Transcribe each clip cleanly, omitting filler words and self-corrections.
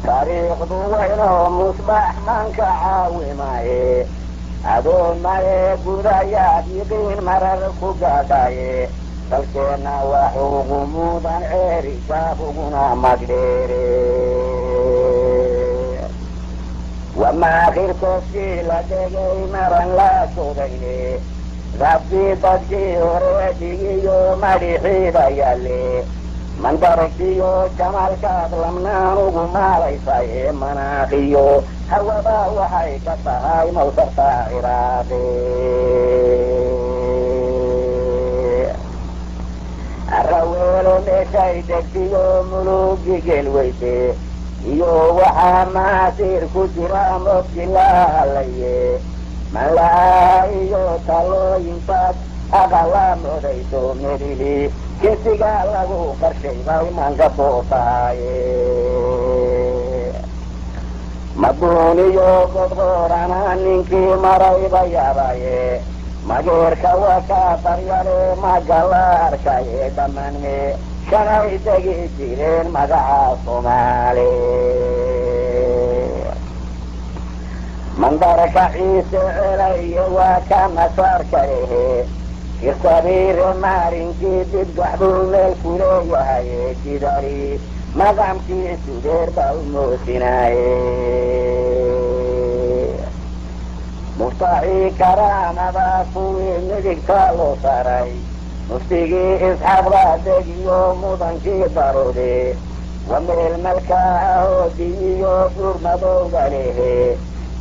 Taariikhdu waynoo musbax manka caawimaye, adoo male gudayaad yiqiin marar ku gaadhaye, dalkeenna waxuugu mudan ceerigaab uguna magdheere. Wamaakhirkoodkii la dhegay maran la sugayne, rabbi dadkii hore dhigiyo madhixiida yalle, mandarkiyo jamaalkaad lamnaan ugu maalaysaye, manaaqiyo hawada waxay ka tahay mawsarta Ciraaqi. Araweelo meeshay degtiyo mulugi gelweyse iyo waxaa maasiir ku jira modki la halaye, manlaa iyo talooyinkaad aqala moodayso, medili kinsiga lagu qarshay bay manka soo tahaye. Maduuniyo godqoorana ninkii marayba yaabaye, mageerka waa ka daryale magala arkaye, dhammaanme shanay degi jireen magaca Soomaali. Mandarka Ciise celaye waa ka masaarka lehe, kirsabiire maarinkii dibgaxbuu meel ku leeyahaye, jidari maqamkii sudeer baa u moosinaaye. Muftaxii karaamada kuwii midigta loo saaray, muftigii Isxaaqda degiyo mudankii darude, wa meel malkaahoodiyiyo buur madowga lehe,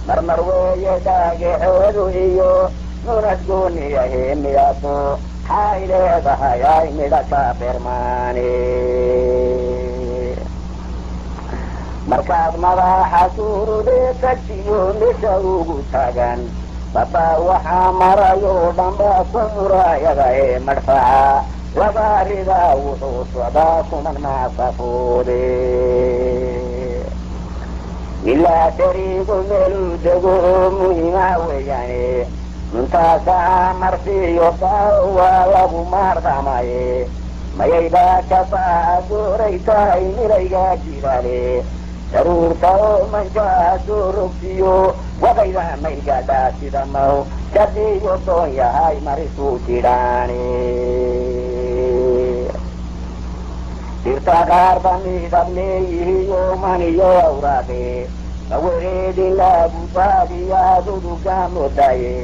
marmar weeye dhagaxeedu iyo nunad gooniyahe, miyaado xay leedahay ay midha ka bermaane. Markaad madaxa suurude tagtiyo mesha ugu taagan baba, waxaa marayo dhanba ku muraayadae, madfaca laga ridaa wuxuu socdaa kuman maasafoode. Ilaa dariigu meeluu dego oo muhiima weeyaane, muntaasaa marsiyo daawo waa lagu maardamaye, mayaybaa kabaa dooray tahay milayga jilaale, daruurta oo manjaa soo rogsiyo waqayda maylgaadhaa sida maw kadiyo doon yahay marisuu jidhaane. Dhirta qaarba midab leeyihiyo maniyo awraaqe, mawareedin laabubaadiyaduduga modaye,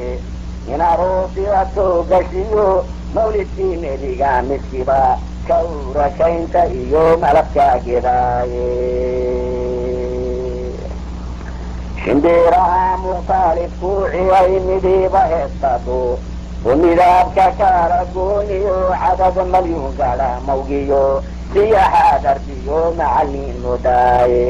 inaroosida soo gashiyo mawlidkii nebiga midkiba kawrakaynta iyo malabka gedaaye. Shimbiraha mukhtalifku ciyay midiba heestato oo midaabka kala gooniyo, cadad malyuun gala mawgiyo siyaxa darbiyo macallin modaaye.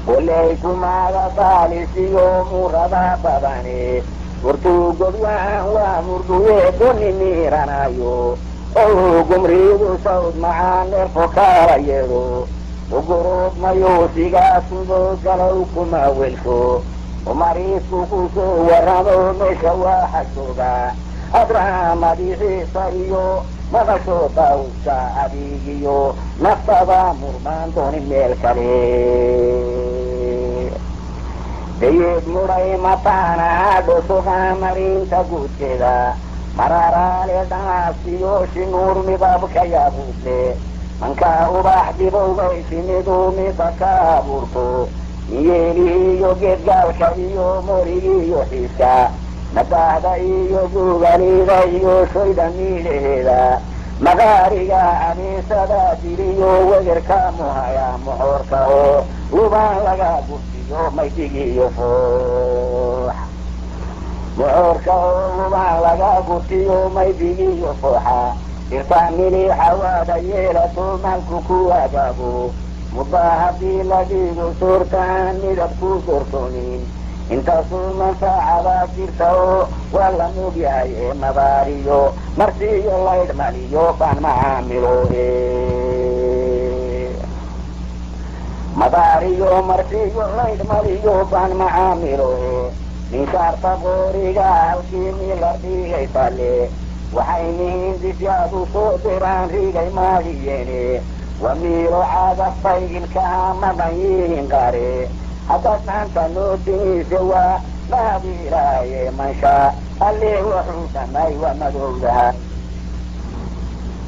Koley kumaada baalisiyo murada badane, hortuu gobyaan waa murduye goni miiranayo, oo gumriidu sawd macaan dheerfo kala yeedo, ugurub mayuusigaasudo galow kuma welsho, umariisku ku soo warramo meesha waxa jooga Abraham madixiisa iyo maqasho daawuska adigiyo naftada murmaan doonin meel kale. Dayid mudhay mataana dhosuqa marinta guudkeeda, mararaale dhanaasiyo shinuur midabka yaabuudle, manka ubax dibowgay sinidu mida ka abuurto, miyeelihiiyo geedgaalka iyo morigiiyo xiiska, madaahda iyo guugalida iyo shoyda miidhaheeda, maqaariga amiisada diliyo wegerka muhaya, moxoorka oo lubaan laga gurtiyo maydigiyo foox, moxoorka oo lubaan laga gurtiyo maydigiyo fooxa, dhirta milixa waada yeelato maalku ku agaabo, muddaa haddii la dhigo soortaan midab ku doortoonin, intaasuu manfaacada jirta oo waa la moogyahay ee mabaariyo marsiiyo laydhmaliyo baan macaamilo, madaariyo marsiyo laydhmaliyo baan macaamilo. Minshaarta qooriga halkii mila dhigaysaale, waxay mihiindisyaadu soo diraan rigay maadiyeene, Wamiiro caadafay ilkaha madan yihiin qaare, haddaad maanta noo timiise waa mahad ilaaye. Mansha allee wuxuu dhamay waa madowdaha.